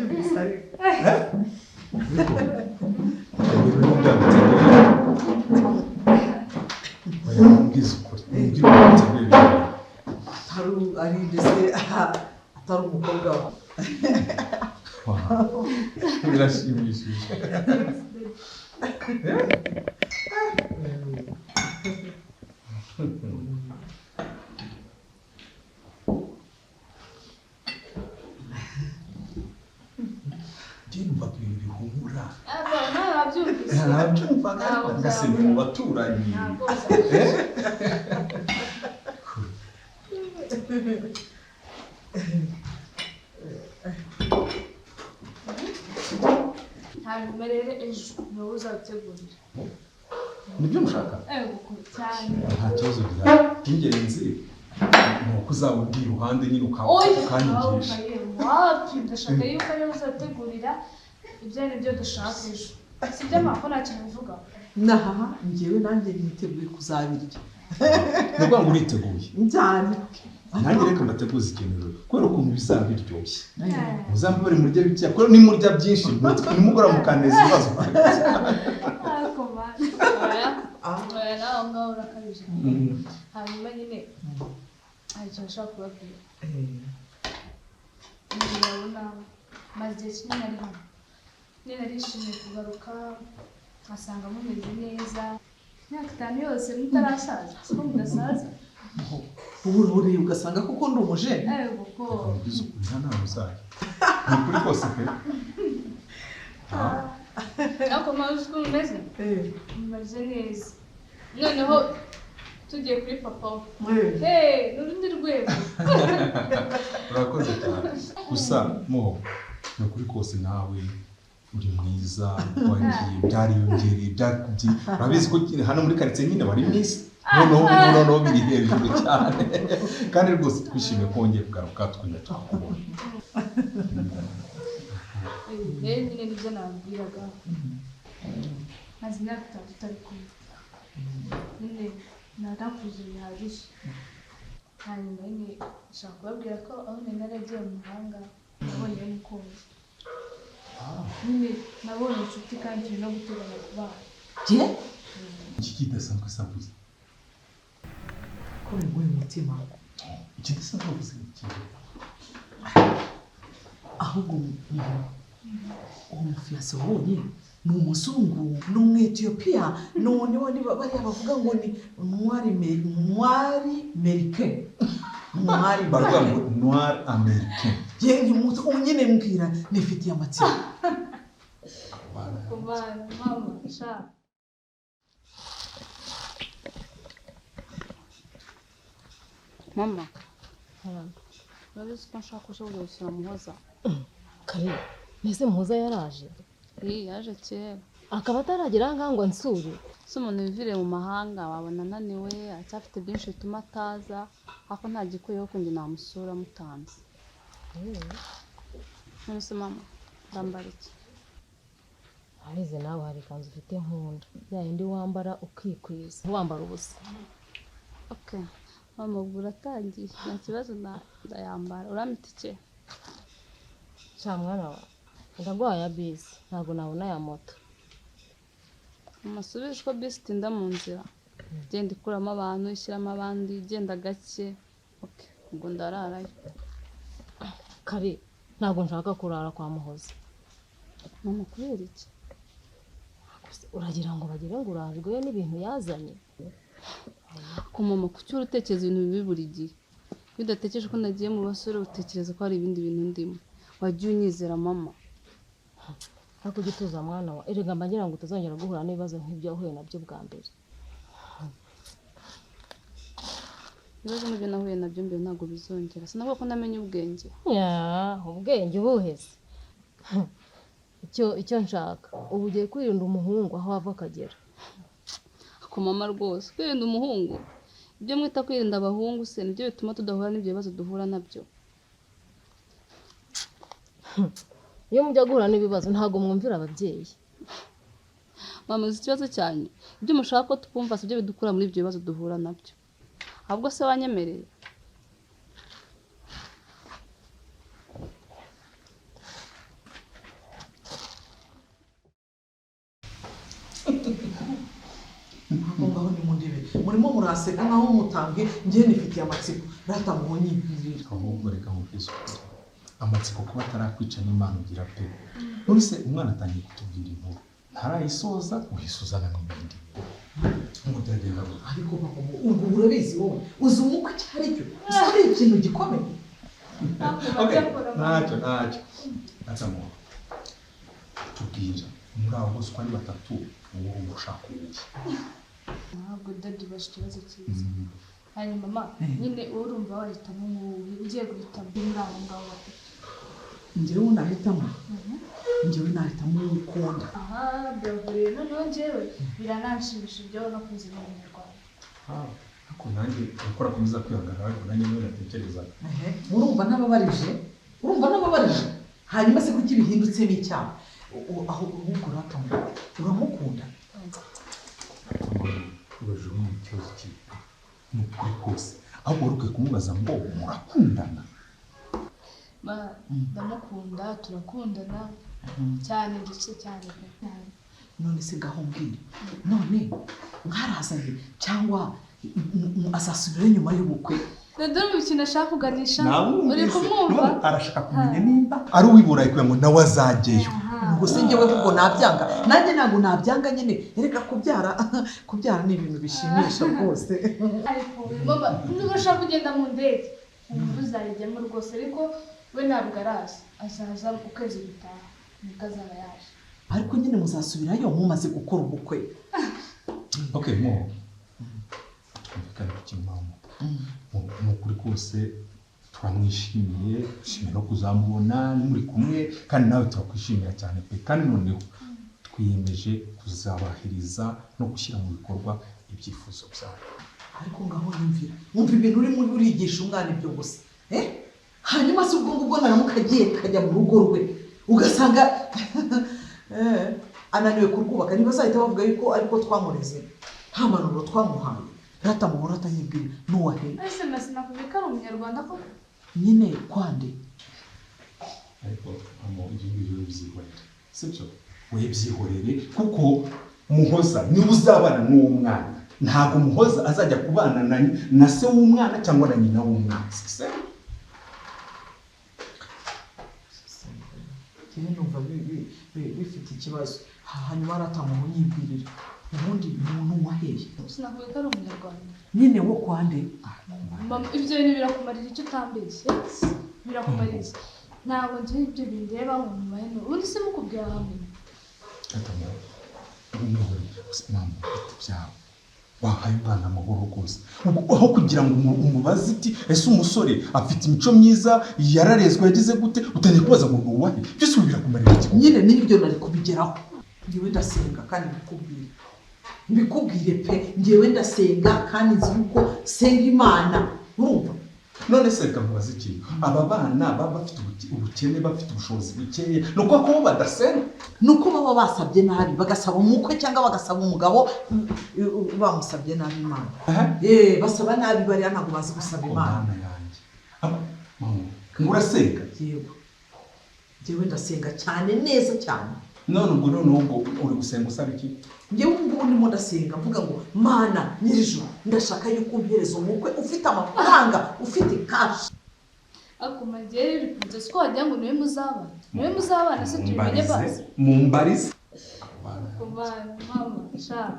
Wabyumvise ariko? Ariko ibintu byaguteguye, oya, mbwiza ukuri, mbwira ukuntu biteguye ibintu. Atari ari ndetse atari umukobwa wawe. Wow. Birashimishije. Njye numvaga ibintu bihumura. Nawe wabyumvise? Nabyumvaga, ariko ngase ni mu baturanyi. Ntabwo. Eh? Hanyuma rero ejo ni wowe uzabitegurira. Nibyo mushaka? Ego cyane. Nta kibazo gihari, icy'ingenzi ni uko uzaba undi iruhande nyine Oya, ukanyigisha. Wapi, ndashaka yuko ariwe uzategurira ibyo ari byo dushaka ejo, sibyo mama? Ko nta kintu bivuga. Naha njyewe nanjye niteguye kuzabirya. Ni ukuvuga ngo uriteguye? Cyane. Nanjye reka mbateguze ikintu rero, kubera ukuntu bizaba biryoshye, muzambe murya bikeya, kubera nimurya byinshi nimugoroba mukaneza ibibazo. Ariko mana, oya, oya, nawe aho ngaho urakabije. Hanyuma nyine hari ikintu nshaka kubabwira. Murabona maze igihe kinini ari hano nyine, narishimiye kugaruka nkasanga mumeze neza, imyaka 5 yose mutarashaza, siko mudasaza. Ubu ureba ugasanga koko ndi umujene. Ego ko. Mbwiza ukuri, nta nama uzayo, ni ukuri kose pe. Ariko mpamvu uko mumeze, mumeze neza. Noneho tugiye kuri papa we, hey, ni urundi rwego. Urakoze cyane. Gusa mo ni ukuri kose, nawe uri mwiza, wagiye byariyongereye, byakubye. Urabizi ko nyine hano muri karitsiye nyine wari miss, noneho ubu noneho biri hejuru cyane. Kandi rwose twishimiye ko wongeye kugaruka, twongera tukakubona. Rero nyine nibyo nababwiraga, maze imyaka 3 tutari kumwe, nyine narakuze bihagije. Hanyuma nyine nshaka kubabwira ko aho nari naragiye mu mahanga nabonye umukunzi, nyine nabonye inshuti, kandi turi no guteganya kubana. Jye? Iki kidasanzwe savuze? Ko biguye umutima. Ikidasanzwe wavuze ni iki? Ahubwo uwo mufiancé wabonye ni umuzungu, ni Umwetiyopiya, none niba bariya bavuga ngo ni noir américain, noir. Baravuga ngo noir américain. Yewe, nyine mbwira, nifitiye amatsiko. Kubana mama sha. Mama, urabizi ko nshaka ko ushobora gusura Muhoza. Kare mbese Muhoza yaraje? Iyi yaje kera. Akaba ataragera aha ngaha ngo ansure? Se umuntu wiviriye mu mahanga wabona ananiwe, aracyafite byinshi bituma ataza, ariko nta gikwiyeho ko njye namusura mutanze. None se mama, ndambara iki? Abizi nawe, hari ikanzu ufite nkunda, ya yindi wambara ukikwiza, ntiwambara ubusa. Okay mama, ubwo uratangiye, nta kibazo, ndayambara. Urampa itike? Sha mwana wa, ndaguhaye ya bisi, ntabwo nabona ya moto. Mama, subize ko bisi itinda mu nzira, igenda ikuramo abantu ishyiramo abandi, igenda gake. Okay, ubwo ndararayo. Kare, ntabwo nshaka kurara kwa Muhoza. Mama, kubera iki? Gusa uragira ngo bagire ngo urajweyo n'ibintu yazanye. Ko mama, kuki uhora utekereza ibintu bibi buri gihe? Iyo udatekereje ko nagiye mu basore, utekereza ko hari ibindi bintu ndimo. Wagiye unyizera, mama. Ariko ujye utuza mwana wa, erega mba ngira ngo utazongera guhura n'ibibazo nk'ibyo wahuye nabyo bwa mbere. Ibibazo nk'ibyo nahuye nabyo mbere ntabwo bizongera, sinavuga ko namenye ubwenge. Ya, ubwenge ubuheze? Icyo nshaka ubu, ugiye kwirinda umuhungu aho ava akagera. Ako mama, rwose kwirinda umuhungu, ibyo mwita kwirinda abahungu se nibyo bituma tudahura n'ibyo bibazo duhura nabyo? Iyo mujya guhura n'ibibazo ntabwo mwumvira ababyeyi. Mama, uzi ikibazo cyanyu? Ibyo mushaka ko twumva si byo bidukura muri ibyo bibazo duhura nabyo. Ahubwo se wanyemereye? muraseka nkaho mutambwe, njye nifitiye amatsiko. Rata munyibwirira. Ahubwo reka nkubwize ukuri, amatsiko kuba atarakwica n'Imana ugira pe. None se umwana atangiye kutubwira inkuru ntarayisoza, uhise uzana n'ibindi ngo byagenda gute? Ariko papa, ubwo urabizi wowe, uzi umukwe icyo ari cyo? Uzi ko ari ikintu gikomeye? Okay, ntacyo ntacyo. Atamo, tubwira, muri abo bose uko ari batatu, wowe ushaka uwuhe? Ntabwo daddy, ubasha ikibazo cyiza. Hanyuma mama, nyine wowe urumva wahitamo nk'uwuhe, ugiye guhitamo muri abo ngabo batatu? Njyewe nahitamo, njyewe nahitamo uwo ukunda. Aha, bravo. Rero noneho njyewe biraнаnshimisha ibyo nakunze n'Umunyarwanda. Ah, ariko nanjye gukora akomeza kwihagarara, ariko nanjye niwe natekerezaga. Ehe, murumva n'ababarije, urumva n'ababarije. Hanyuma se kuki bihindutse n'icyaha? Aho ahubwo rata, uramukunda? Ubajije umwana ikibazo kibi, ni ukuri kose. Ahubwo wari ukwiye kumubaza ngo murakundana? Ma, ndamukunda, turakundana cyane, ndetse cyane pe. None se ngaho mbwira, none mwarazanye cyangwa azasubirayo nyuma y'ubukwe? Dore ikintu ashaka kuganisha, uri Nawumvise. kumwumva? None arashaka kumenya nimba ari uw'i Burayi kugira ngo nawe azajyeyo. Ubwo se njyewe ahubwo nabyanga? Nanjye ntabwo nabyanga nyine. Reka, kubyara, kubyara ni ibintu bishimisha rwose. Ariko mama, niba ushaka kugenda mu ndege, wumva uzayijyamo rwose, ariko we ntabwo araza, azaza ukwezi gutaha nibwo azaba yaje. Ariko nyine muzasubirayo mumaze gukora ubukwe. Okay, mo twumvikane ku kintu, mama. Ni ukuri kose turamwishimiye, dushimiye no kuzamubona muri kumwe, kandi nawe turakwishimira cyane pe. Kandi noneho twiyemeje kuzabahiriza no gushyira mu bikorwa ibyifuzo byayo. Ariko ngaho nyumvira, wumva ibintu urimo urigisha umwana ibyo gusa, eh? Hanyuma se ubwo ngubwo naramuka agiye kajya mu rugo rwe, ugasanga ananiwe kurwubaka, ntibazahita bavuga yuko ariko twamureze nta mpanuro twamuhaye? Rata muhora atanyibwira n'uwahera. Ese sinakubwiye ko ari Umunyarwanda koko? Nyine kwande? Ariko amo, ibyo ngibyo byihorere, sibyo? We byihorere, kuko Muhoza niwe uzabana n'uwo mwana. Ntabwo Muhoza azajya kubana na se w'umwana cyangwa na nyina w'umwana, se. Njyewe numva bifite ikibazo. Hanyuma rata munyibwirira, ubundi muntu waheye? Sinakubwiye ko ari Umunyarwanda? Nyine wo kwande? Mama, ibyo bintu birakumarira icyo utambeshye? Birakumarira iki? Ntabwo njye ibyo bindeba ngo mubaye ubundi se mukubwira hamwe. Gatamo, umwihorere gusa. Mama, bite byawe? Wahaye umwana amahoro rwose. Ubwo aho kugira ngo umubaze iti ese umusore afite imico myiza, yararezwe, yagize gute, utangiye kubaza ngo ni uwahe? Byose ubu birakumarira iki? Nyine n'ibyo nari kubigeraho. Njyewe ndasenga, kandi mbikubwire, mbikubwire pe, njyewe ndasenga kandi nzi yuko senga Imana, urumva? None se reka nkubaze ikintu: aba bana baba bafite ubukene, bafite ubushobozi bukeya, ni ukuvuga ko bo badasenga? Ni uko baba basabye nabi, bagasaba umukwe cyangwa bagasaba umugabo, bamusabye nabi Imana. Aha. Basaba nabi bariya, ntabwo bazi gusaba Imana. Mana yanjye! Mama, ngo urasenga? Yego, njyewe ndasenga cyane, neza cyane. None ubwo, noneho ubwo uri gusenga usaba iki? Njyewe ubu ngubu ndimo ndasenga mvuga ngo Mana nyir'ijuru, ndashaka yuko umpereza umukwe ufite amafaranga, ufite cash. Ariko magere bikunze siko wagira ngo niwe muzabana, niwe muzabana se, tubimenye basi. Mumbarize. Kumana mama sha.